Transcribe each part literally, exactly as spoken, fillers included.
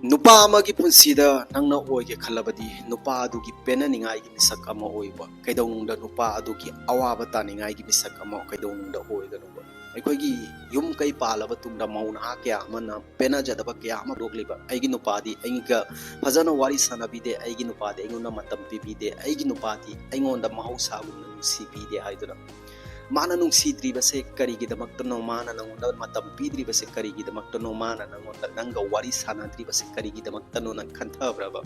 ꯅꯨꯄꯥ ꯑꯃꯒꯤ ꯄꯨꯟꯁꯤꯗ ꯅꯪꯅ ꯑꯣꯏꯒꯦ ꯈꯜꯂꯕꯗꯤ, ꯅꯨꯄꯥ ꯑꯗꯨꯒꯤ ꯄꯦꯟꯅꯅꯤꯡꯉꯥꯏꯒꯤ ꯃꯤꯁꯛ ꯑꯃ ꯑꯣꯏꯕ, ꯀꯩꯗꯧꯅꯨꯡꯗ ꯅꯨꯄꯥ ꯑꯗꯨꯒꯤ ꯑꯋꯥꯕ ꯇꯥꯅꯤꯡꯉꯥꯏꯒꯤ ꯃꯤꯁꯛ ꯑꯃ ꯀꯩꯗꯧꯅꯨꯡꯗ ꯑꯣꯏꯒꯅꯨꯕ꯫ ꯑꯩꯈꯣꯏꯒꯤ ꯌꯨꯝ ꯀꯩ ꯄꯥꯜꯂꯕ ꯇꯨꯡꯗ ꯃꯧ ꯅꯍꯥ ꯀꯌꯥ ꯑꯃꯅ ꯄꯦꯟꯅꯖꯗꯕ ꯀꯌꯥ ꯑꯃ ꯊꯣꯛꯂꯤꯕ, "ꯑꯩꯒꯤ ꯅꯨꯄꯥꯗꯤ ꯑꯩꯒ ꯐꯖꯅ ꯋꯥꯔꯤ ꯁꯥꯟꯅꯕꯤꯗꯦ, ꯑꯩꯒꯤ ꯅꯨꯄꯥꯗꯤ ꯑꯩꯉꯣꯟꯗ ꯃꯇꯝ ꯄꯤꯕꯤꯗꯦ, ꯑꯩꯒꯤ ꯅꯨꯄꯥꯗꯤ ꯑꯩꯉꯣꯟꯗ ꯃꯍꯧꯁꯥꯒꯨꯝꯅ ꯅꯨꯡꯁꯤꯕꯤꯗꯦ" ꯍꯥꯏꯗꯨꯅ꯫ ꯃꯥꯅ ꯅꯨꯡꯁꯤꯗ꯭ꯔꯤꯕꯁꯦ ꯀꯔꯤꯒꯤꯗꯃꯛꯇꯅꯣ? ꯃꯥꯅ ꯅꯪꯉꯣꯟꯗ ꯃꯇꯝ ꯄꯤꯗ꯭ꯔꯤꯕꯁꯦ ꯀꯔꯤꯒꯤꯗꯃꯛꯇꯅꯣ? ꯃꯥꯅ ꯅꯪꯉꯣꯟꯗ, ꯅꯪꯒ ꯋꯥꯔꯤ ꯁꯥꯟꯅꯗ꯭ꯔꯤꯕꯁꯦ ꯀꯔꯤꯒꯤꯗꯃꯛꯇꯅꯣ ꯅꯪ ꯈꯟꯊꯕ꯭ꯔꯕ?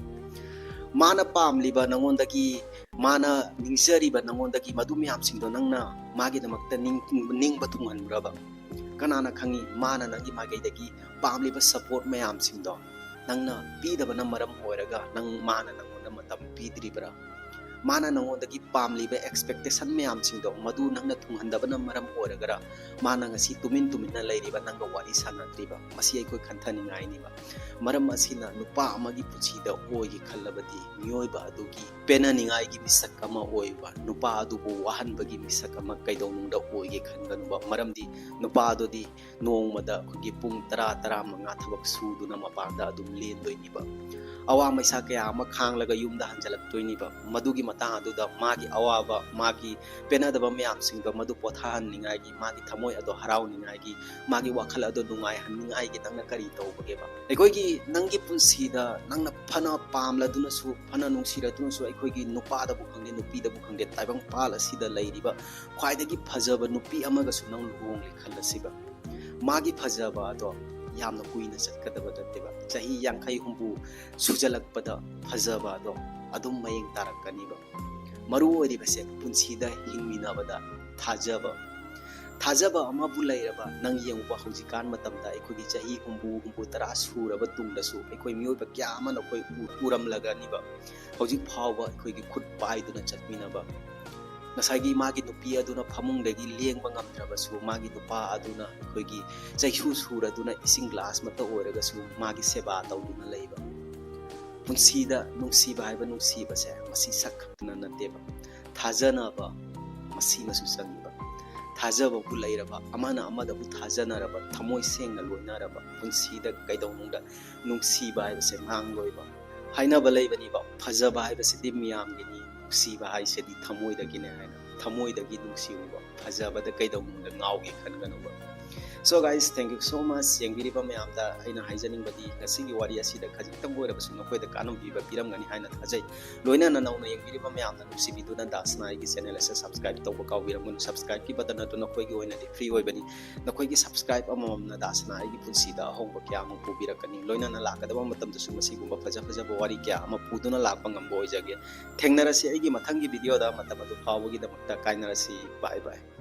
ꯃꯥꯅ ꯄꯥꯝꯂꯤꯕ ꯅꯪꯉꯣꯟꯗꯒꯤ, ꯃꯥꯅ ꯅꯤꯡꯖꯔꯤꯕ ꯅꯪꯉꯣꯟꯗꯒꯤ ꯃꯗꯨ ꯃꯌꯥꯝꯁꯤꯡꯗꯣ ꯅꯪꯅ ꯃꯥꯒꯤꯗꯃꯛꯇ ꯅꯤꯡ-, ꯅꯤꯡꯕ ꯊꯨꯡꯍꯟꯕ꯭ꯔꯕ? ꯀꯅꯥꯅ ꯈꯪꯉꯤ, ꯃꯥꯅ ꯅꯪꯒꯤ ꯃꯥꯏꯀꯩꯗꯒꯤ ꯄꯥꯝꯂꯤꯕ support ꯃꯌꯥꯝꯁꯤꯡꯗꯣ ꯅꯪꯅ ꯄꯤꯗꯕꯅ ꯃꯔꯝ ꯑꯣꯏꯔꯒ ꯅꯪ, ꯃꯥꯅ ꯅꯪꯉꯣꯟꯗ ꯃꯇꯝ ꯄꯤꯗ꯭ꯔꯤꯕ꯭ꯔꯥ? ꯃꯥꯅ ꯅꯪꯉꯣꯟꯗꯒꯤ ꯄꯥꯝꯂꯤꯕ expectation ꯃꯌꯥꯝꯁꯤꯡꯗꯣ ꯃꯗꯨ ꯅꯪꯅ ꯊꯨꯡꯍꯟꯗꯕꯅ ꯃꯔꯝ ꯑꯣꯏꯔꯒꯔ ꯃꯥꯅ ꯉꯁꯤ ꯇꯨꯃꯤꯟ ꯇꯨꯃꯤꯟꯅ ꯂꯩꯔꯤꯕ, ꯅꯪꯒ ꯋꯥꯔꯤ ꯁꯥꯟꯅꯗ꯭ꯔꯤꯕ? ꯃꯁꯤ ꯑꯩꯈꯣꯏ ꯈꯟꯊꯅꯤꯡꯉꯥꯏꯅꯤꯕ꯫ ꯃꯔꯝ ꯑꯁꯤꯅ ꯅꯨꯄꯥ ꯑꯃꯒꯤ ꯄꯨꯟꯁꯤꯗ ꯑꯣꯏꯒꯦ ꯈꯜꯂꯕꯗꯤ, ꯃꯤꯑꯣꯏꯕ ꯑꯗꯨꯒꯤ ꯄꯦꯟꯅꯅꯤꯡꯉꯥꯏꯒꯤ ꯃꯤꯁꯛ ꯑꯃ ꯑꯣꯏꯕ, ꯅꯨꯄꯥ ꯑꯗꯨꯕꯨ ꯋꯥꯍꯟꯕꯒꯤ ꯃꯤꯁꯛ ꯑꯃ ꯀꯩꯗꯧꯅꯨꯡꯗ ꯑꯣꯏꯒꯦ ꯈꯟꯒꯅꯨꯕ꯫ ꯃꯔꯝꯗꯤ ꯅꯨꯄꯥ ꯑꯗꯨꯗꯤ ꯅꯣꯡꯃꯗ ꯑꯩꯈꯣꯏꯒꯤ ꯄꯨꯡ ꯇꯔꯥ, ꯇꯔꯥꯃꯉꯥ ꯊꯕꯛ ꯁꯨꯗꯨꯅ ꯃꯄꯥꯟꯗ ꯑꯗꯨꯝ ꯂꯦꯟꯗꯣꯏꯅꯤꯕ꯫ ꯑꯋꯥ ꯃꯩꯁꯥ ꯀꯌꯥ ꯑꯃ ꯈꯥꯡꯂꯒ ꯌꯨꯝꯗ ꯍꯟꯖꯤꯜꯂꯛꯇꯣꯏꯅꯤꯕ꯫ ꯃꯗꯨꯒꯤ ꯃꯇꯥꯡ ꯑꯗꯨꯗ ꯃꯥꯒꯤ ꯑꯋꯥꯕ, ꯃꯥꯒꯤ ꯄꯦꯟꯅꯗꯕ ꯃꯌꯥꯝꯁꯤꯡꯗꯣ ꯃꯗꯨ ꯄꯣꯊꯥꯍꯟꯅꯤꯡꯉꯥꯏꯒꯤ, ꯃꯥꯒꯤ ꯊꯃꯣꯏ ꯑꯗꯣ ꯍꯔꯥꯎꯅꯤꯡꯉꯥꯏꯒꯤ, ꯃꯥꯒꯤ ꯋꯥꯈꯜ ꯑꯗꯣ ꯅꯨꯡꯉꯥꯏꯍꯟꯅꯤꯡꯉꯥꯏꯒꯤ ꯅꯪꯅ ꯀꯔꯤ ꯇꯧꯕꯒꯦꯕ? ꯑꯩꯈꯣꯏꯒꯤ ꯅꯪꯒꯤ ꯄꯨꯟꯁꯤꯗ ꯅꯪꯅ ꯐꯅ ꯄꯥꯝꯂꯗꯨꯅꯁꯨ, ꯐꯅ ꯅꯨꯡꯁꯤꯔꯗꯨꯅꯁꯨ, ꯑꯩꯈꯣꯏꯒꯤ ꯅꯨꯄꯥꯗꯕꯨ ꯈꯪꯗꯦ, ꯅꯨꯄꯤꯗꯕꯨ ꯈꯪꯗꯦ, ꯇꯥꯏꯕꯪꯄꯥꯜ ꯑꯁꯤꯗ ꯂꯩꯔꯤꯕ ꯈ꯭ꯋꯥꯏꯗꯒꯤ ꯐꯖꯕ ꯅꯨꯄꯤ ꯑꯃꯒꯁꯨ ꯅꯪ ꯂꯨꯍꯣꯡꯂꯦ ꯈꯜꯂꯁꯤꯕ꯫ ꯃꯥꯒꯤ ꯐꯖꯕ ꯑꯗꯣ ꯌꯥꯝꯅ ꯀꯨꯏꯅ ꯆꯠꯀꯗꯕ ꯅꯠꯇꯦꯕ꯫ ꯆꯍꯤ ꯌꯥꯡꯈꯩ ꯍꯨꯝꯐꯨ ꯁꯨꯖꯜꯂꯛꯄꯗ ꯐꯖꯕ ꯑꯗꯣ ꯑꯗꯨꯝ ꯃꯌꯦꯡ ꯇꯥꯔꯛꯀꯅꯤꯕ꯫ ꯃꯔꯨ ꯑꯣꯏꯔꯤꯕꯁꯦ ꯄꯨꯟꯁꯤꯗ ꯍꯤꯡꯃꯤꯟꯅꯕꯗ ꯊꯥꯖꯕ꯫ ꯊꯥꯖꯕ ꯑꯃꯕꯨ ꯂꯩꯔꯕ, ꯅꯪ ꯌꯦꯡꯉꯨꯕ, ꯍꯧꯖꯤꯛꯀꯥꯟ ꯃꯇꯝꯗ ꯑꯩꯈꯣꯏꯒꯤ ꯆꯍꯤ ꯍꯨꯝꯐꯨ, ꯍꯨꯝꯐꯨ ꯇꯔꯥ ꯁꯨꯔꯕ ꯇꯨꯡꯗꯁꯨ ꯑꯩꯈꯣꯏ ꯃꯤꯑꯣꯏꯕ ꯀꯌꯥ ꯑꯃꯅ ꯑꯩꯈꯣꯏ ꯎ-, ꯎꯔꯝꯂꯒꯅꯤꯕ꯫ ꯍꯧꯖꯤꯛ ꯐꯥꯎꯕ ꯑꯩꯈꯣꯏꯒꯤ ꯈꯨꯠ ꯄꯥꯏꯗꯨꯅ ꯆꯠꯃꯤꯟꯅꯕ꯫ ꯉꯁꯥꯏꯒꯤ ꯃꯥꯒꯤ ꯅꯨꯄꯤ ꯑꯗꯨꯅ ꯐꯃꯨꯡꯗꯒꯤ ꯂꯦꯡꯕ ꯉꯝꯗ꯭ꯔꯕꯁꯨ, ꯃꯥꯒꯤ ꯅꯨꯄꯥ ꯑꯗꯨꯅ ꯑꯩꯈꯣꯏꯒꯤ ꯆꯩꯁꯨ ꯁꯨꯔꯗꯨꯅ ꯏꯁꯤꯡ ꯒ꯭ꯂꯥꯁ ꯃꯠꯇ ꯑꯣꯏꯔꯒꯁꯨ ꯃꯥꯒꯤ ꯁꯦꯕꯥ ꯇꯧꯗꯨꯅ ꯂꯩꯕ꯫ ꯄꯨꯟꯁꯤꯗ ꯅꯨꯡꯁꯤꯕ ꯍꯥꯏꯕ ꯅꯨꯡꯁꯤꯕꯁꯦ ꯃꯁꯤ ꯁꯛ ꯈꯛꯇꯅ ꯅꯠꯇꯦꯕ꯫ ꯊꯥꯖꯅꯕ ꯃꯁꯤꯃꯁꯨ ꯆꯪꯉꯤꯕ꯫ ꯊꯥꯖꯕꯕꯨ ꯂꯩꯔꯕ, ꯑꯃꯅ ꯑꯃꯗꯕꯨ ꯊꯥꯖꯅꯔꯕ, ꯊꯃꯣꯏ ꯁꯦꯡꯅ ꯂꯣꯏꯅꯔꯕ ꯄꯨꯟꯁꯤꯗ ꯀꯩꯗꯧꯅꯨꯡꯗ ꯅꯨꯡꯁꯤꯕ ꯍꯥꯏꯕꯁꯦ ꯃꯥꯡꯂꯣꯏꯕ꯫ ꯍꯥꯏꯅꯕ ꯂꯩꯕꯅꯤꯕ, "ꯐꯖꯕ ꯍꯥꯏꯕꯁꯤꯗꯤ ꯃꯤꯌꯥꯝꯒꯤꯅꯤ, ꯅꯨꯡꯁꯤꯕ ꯍꯥꯏꯁꯤꯗꯤ ꯊꯃꯣꯏꯗꯒꯤꯅꯦ" ꯍꯥꯏꯅ꯫ ꯊꯃꯣꯏꯗꯒꯤ ꯅꯨꯡꯁꯤꯌꯨꯕ, ꯐꯖꯕꯗ ꯀꯩꯗꯧꯅꯨꯡꯗ ꯉꯥꯎꯒꯦ ꯈꯟꯒꯅꯨꯕ꯫ So guys, thank you so much ꯌꯦꯡꯕꯤꯔꯤꯕ ꯃꯌꯥꯝꯗ꯫ ꯑꯩꯅ ꯍꯥꯏꯖꯅꯤꯡꯕꯗꯤ ꯉꯁꯤꯒꯤ ꯋꯥꯔꯤ ꯑꯁꯤꯗ ꯈꯖꯤꯛꯇꯪ ꯑꯣꯏꯔꯕꯁꯨ ꯅꯈꯣꯏꯗ ꯀꯥꯟꯅꯕ ꯄꯤꯕ ꯄꯤꯔꯝꯒꯅꯤ ꯍꯥꯏꯅ ꯊꯥꯖꯩ꯫ ꯂꯣꯏꯅꯅ ꯅꯧꯅ ꯌꯦꯡꯕꯤꯔꯤꯕ ꯃꯌꯥꯝꯅ ꯅꯨꯡꯁꯤꯕꯤꯗꯨꯅ ꯗꯥꯁꯅꯥ ꯑꯩꯒꯤ channel ꯑꯁꯤ subscribe ꯇꯧꯕ ꯀꯥꯎꯕꯤꯔꯝꯒꯅꯨ꯫ Subscribe ꯀꯤ button ꯑꯗꯨ ꯅꯈꯣꯏꯒꯤ ꯑꯣꯏꯅꯗꯤ free ꯑꯣꯏꯕꯅꯤ꯫ ꯅꯈꯣꯏꯒꯤ subscribe ꯑꯃꯃꯝꯅ ꯗꯥꯁꯅꯥ ꯑꯩꯒꯤ ꯄꯨꯟꯁꯤꯗ ꯑꯍꯣꯡꯕ ꯀꯌꯥ ꯑꯃ ꯄꯨꯕꯤꯔꯛꯀꯅꯤ꯫ ꯂꯣꯏꯅꯅ ꯂꯥꯛꯀꯗꯕ ꯃꯇꯝꯗꯁꯨ ꯃꯁꯤꯒꯨꯝꯕ ꯐꯖ ꯐꯖꯕ ꯋꯥꯔꯤ ꯀꯌꯥ ꯑꯃ ꯄꯨꯗꯨꯅ ꯂꯥꯛꯄ ꯉꯝꯕ ꯑꯣꯏꯖꯒꯦ꯫ ꯊꯦꯡꯅꯔꯁꯤ ꯑꯩꯒꯤ ꯃꯊꯪꯒꯤ video ꯗ꯫ ꯃꯇꯝ ꯑꯗꯨ ꯐꯥꯎꯕꯒꯤꯗꯃꯛꯇ ꯀꯥꯏꯅꯔꯁꯤ꯫ Bye bye꯫